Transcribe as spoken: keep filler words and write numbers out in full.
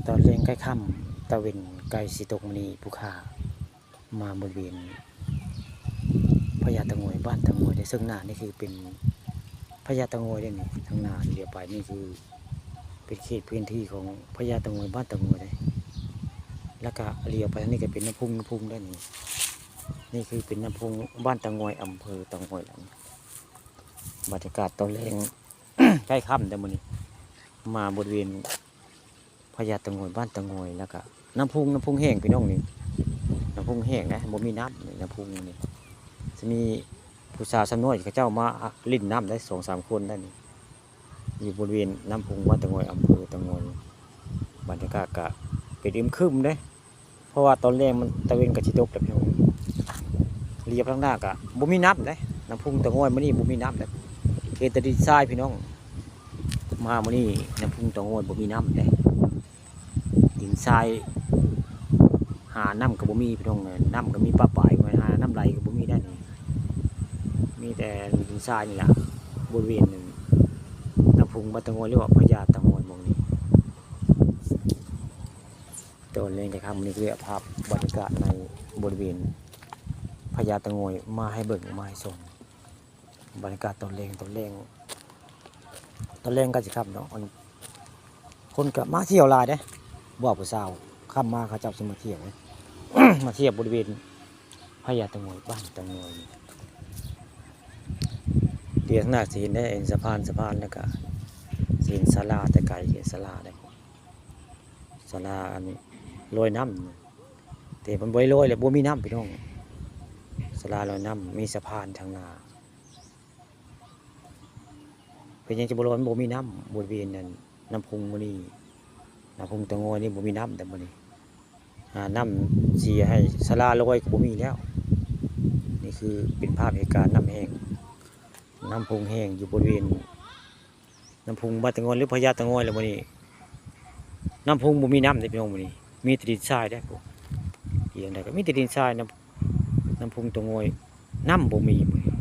ตอนแลงใกล้ค่ำ ตะเว็นใกล้สิตกมื้อนี้ ผู้ข้ามาบริเวณพญาตะงอย บ้านตะงอยเด้อ ซึ่งหน้านี่คือเป็นพญาตะงอยเด้อนี่ ทางหน้าเหลียวไปนี่คือเป็นเขตพื้นที่ของพญาตะงอย บ้านตะงอยเด้อ แล้วก็เหลียวไปทางนี้ก็เป็นน้ำพุง น้ำพุงเด้อนี่ นี่คือเป็นน้ำพุง บ้านตะงอย อำเภอตะงอยแล้วนี่ บรรยากาศตอนแลง ใกล้ค่ำเด้อมื้อนี้ มาบริเวณพญาตะงอย บ้านตะงอย แล้วก็น้ำพุง น้ำพุงแห้งพี่น้องนี่ น้ำพุงแห้งนะ บ่มีน้ำนี่ น้ำพุงนี่ สิมีผู้สาวสาวน้อยเขาเจ้ามาเล่นน้ำได้สองสามคนได้นี่ อยู่บริเวณน้ำพุง บ้านตะงอย อำเภอตะงอย บรรยากาศก็เป็นอึมครึมเด้ เพราะว่าตอนแลงมันตะเว็นก็สิตกแล้วพี่น้อง เหลียวทางหน้าก็บ่มีน้ำเด้ น้ำพุงตะงอยมื้อนี้บ่มีน้ำเด้ เห็นแต่ดินทรายพี่น้อง มามื้อนี้น้ำพุงตะงอยบ่มีน้ำเด้ ดินทราย หาน้ำก็บ่มีพี่น้องเอ้ย น้ำก็มีปลาปลาย หาน้ำไหลก็บ่มีได้นี่ มีแต่ดินทรายนี่ล่ะ บริเวณน้ำพุง บ้านตะงอย หรือว่าพญาตะงอยหม่องนี้ ตอนแลงใกล้ค่ำนี่คือภาพบรรยากาศในบริเวณพญาตะงอยมาให้เบิ่งมาให้ชม บรรยากาศตอนแลง ตอนแลง ตอนแลงก็สิค่ำเนาะ อัน คนก็มาเที่ยวหลายเด้ บ่าวผู้สาว ค่ำมาเขาเจ้าสิมาเที่ยวเด้ มาเที่ยวบริเวณพญาตะงอย บ้านตะงอยนี่ เดี๋ยวข้างหน้าสิเห็นได้ เห็นสะพาน สะพาน แล้วก็สิเห็นศาลาแต่ไกล เห็นศาลาได้ ศาลาอันนี้ลอยน้ำ แต่มันบ่ได้ลอยแหละ บ่มีน้ำพี่น้อง ศาลาลอยน้ำ มีสะพานทางหน้า เป็นหยังจะบ่ลอย มันบ่มีน้ำ บริเวณนั้น น้ำพุงมื้อนี้ น้ำพุงตะงอยนี่บ่มีน้ำแต่มื้อนี้ หาน้ำสิให้ศาลาลอยก็บ่มีแล้ว นี่คือเป็นภาพเหตุการณ์น้ำแห้ง น้ำพุงแห้งอยู่บริเวณ น้ำพุงบ้านตะงอย หรือพญาตะงอยแล้วมื้อนี้ น้ำพุงบ่มีน้ำเด้พี่น้องมื้อนี้ มีแต่ดินทรายเด้ เอียงใดก็มีแต่ดินทราย น้ำ น้ำพุงตะงอย น้ำบ่มีมื้อนี้